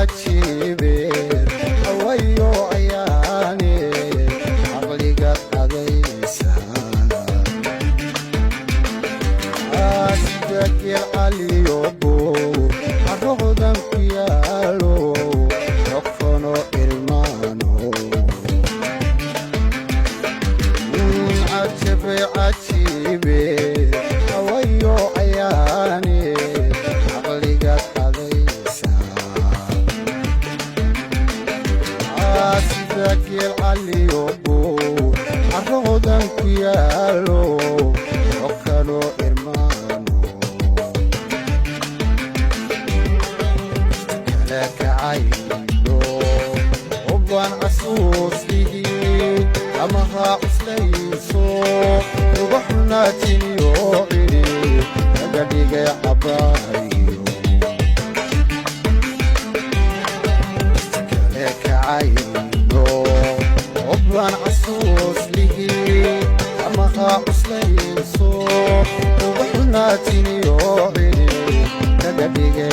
Cajiibeer hawayo ayaane caqliga qadaysa. Sida geel caliyo buur carrohodan ku yaalo xokono irmaano. Cajabe cajiibe hawayo ayaane caqliga qadaysa. Sida geel caliyo buur carrohodan ku yaalo xokano irmaano. Kala kacayno uban casuuslihi amaha cuslayso ubaxunaatiniyo cili laga dhigay cabaayo. Kale kacayno uban casuuslihi amaha cuslayso ubaxunaatiniyo cili laga dhigay.